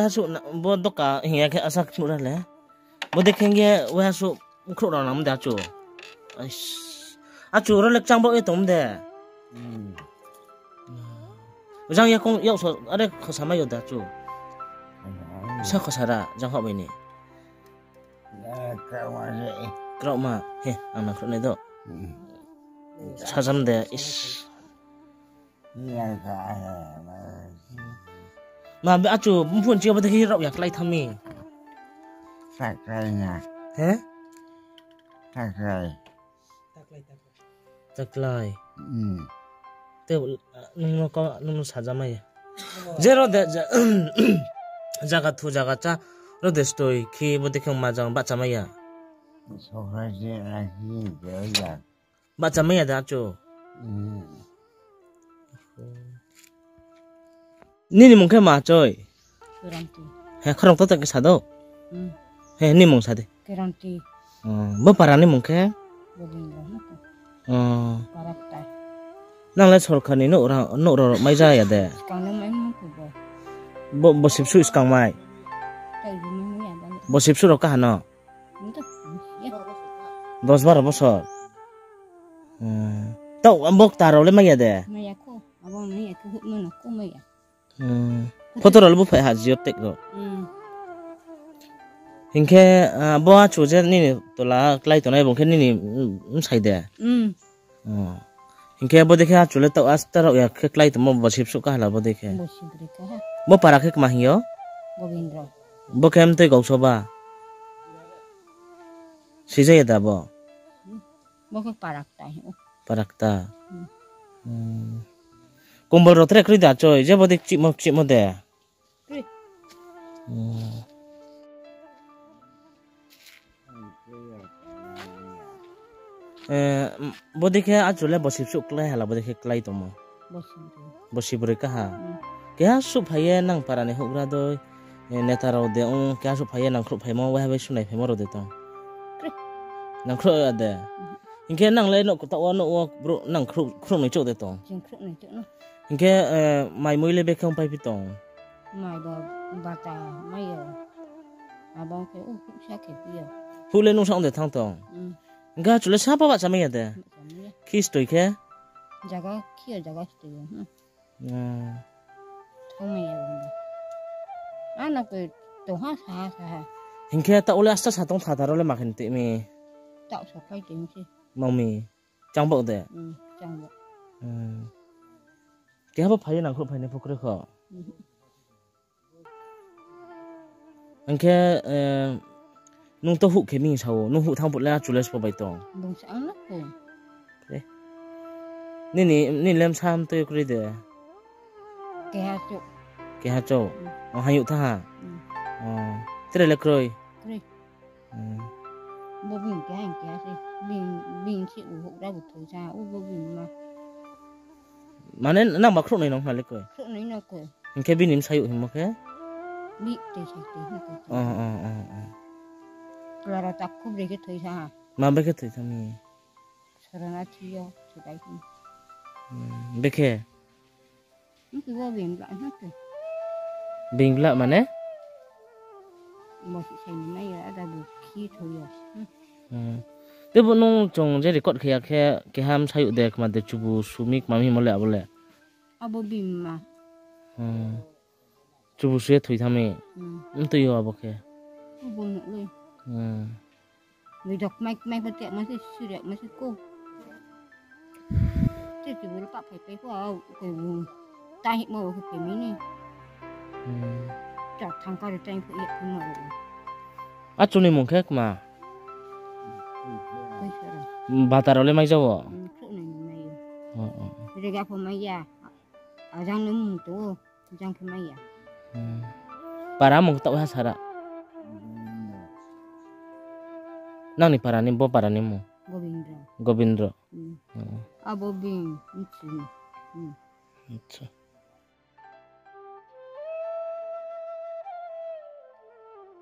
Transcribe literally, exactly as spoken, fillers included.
Asuh na, bo doka hing ya khe asa khnuh ra le. Bo dei khe hing ye waiha suh khruh rao nang de achu. Ais. Achu ro le kchang baoh ye tong de. Hmm. Jang ya kong yag so, are khosa mai yo de achu. Hmm. Sa khosa ra, jang hah bai ni. Eh, kraoma se. Kraoma, he, ang nang khruh nai do. Hmm. Sajam de, is. Ma be achu mphun chi bo dei khe rao ya klái thanng mi. Taklái na. He? Taklái. Taklái. Hmm. Te, nung no ko, nung no sajamai ya. Je ro de, ja-, jaga thu jaga cha, ro de stoi khi bo dei khe ma jang bahchamai ya. Bahchamai ya da chu. Hmm. Nini mung khe ma choi? Kiranti. He, khorang to ta khe sa do? Hmm. He, ni mung sa de. Kiranti. Oh, bo para ni mung khe? Gobindra. Oh. Para kta. Nang le sorkar ni nouh ra, nouh ro mai ja ya de? Skang no mai mung khe bo. Bo, bo sipsu skang mai? Bo sipsu ro kaha no? Dos baro bosor. Hmm. Tao, bo kta rao le mai ya de? Mai ya kho. Abo mai ya kho, houhmo no kho mai ya. Hmm. Photo rao le bo phai ha, jio tek rao. Hmm. Hing khe, ah, bo achu je nini tola klái tongnai, bo khe nini, mm, bsai de? Hmm. Oh. Hing khe bo dei khe achu le tao asta rao ya khe klái tongmo, bo sipsu kaha la bo dei khe. Bo sipsu kaha. Bo para khe kma hing yo? Gobindra. Bo khe mtoi gauso ba? Sijaya da bo? Hmm. Bo khe para kta hing ou. Para kta. Hmm. Hmm. Kombol rao tre kroi da choi, je bo dei kchihmo kchihmo de. Kroi. Hmm. Eh, m-, bo dei khe achu le bo sipsu klái ha la bo dei khe klái tongmo? Bo sipsu. Bo sipsu kaha. Hmm. Keha suh phai ye nang para ni houhgra doi, eh, neta rao de ong, keha suh phai ye nang khruh phaimo, waiha bai sunai phaimo rao de tong? Kroi. Nang khruh ya de? Hmm. Hing khe nang le nouh kta wo, nouh wo brouh nang khruh, khruh noi chouh de tong? Ching khruh noi chouh no. Hing khe, eh, mai mui le bekhe ong pai phi tong? Mai bo bata mai yo. Abo khe, o, houh sa khe phi yo. Houh le nung sa ong de thanng tong? Hmm. Hing khe achu le sa pho bahchamai ya de? Bahchamai ya. Khi stoi khe? Jaga khi yo, jaga stoi yo. Hmm. Hmm. Thanngmai ya bo. Ano khe tong ha, sa ha, sa ha. Hing khe taoh le asta sa tong tha tha rao le ma khe ni tui mi? Taoh sophai tui mi se. Mang mi? Chang baoh de? Hmm, chang baoh. Hmm. Keha bo phai ye nang khruh phai nai pho kroi kho? Hmm. Hing khe, eh, nung to houh khe mi hing sa ou, nung houh thanng phuh le achu le sbo bai tong? Bung sa ang no kho. Eh. Nini, nini le bsa mtoi kroi de? Keha chouh. Keha chouh? Hmm. Oh, hayouh tha ha? Hmm. Oh, tre le kroi? Kroi. Hmm. Bo bini keha hing keha se, bini, bini se u houhgra bo thoi sa, o bo bini ma. Mane nang ba khruh noi nong khna le koi? Khruh noi no koi. Hing khe bini bsayouh hingmo khe? Bi tei sa tei hing khe. Oh, oh, oh, oh. Klara ta khubre khe thoi sa ha. Ma bai khe thoi sa mi? Sorona thi yo, thoi bai khe. Hmm, bekhe? Hing khe bo bini bla hing khe. Bini bla mane? Bo si sai ni nai ya, ada bo khi thoi yo. Hmm. Hmm. Tebo nung chung je record khe ya khe, keha bsayouh de, kma de chubu su mi kma mi hingmo le abo le? Abo bini ma. Hmm. Chubu su ye thoi thanng mi? Hmm. Mtui yo abo khe? Abo nuh le. Hmm. Bidok mai, mai pho te ma se, suri ma se ko. Te chubu le pah phai pai ko, au, ko bu. Ta hih mo ko phai mi ni. Hmm. Chak thang ka re tai pho ye pho mo. Achu ni mung khe kma? Koi sara. Bata rao le mai ja wo? Hmm, khruh noi ni mai yo. Oh, oh. Rega pho mai ya. Ajang ni mung to. Jang khe mai ya. Hmm. Para mung taoh ha sara. Nang ni para ni, bo para ni mung? Gobindra. Gobindra. Hmm. Hmm. Abo bini, bini. Hmm. Acha.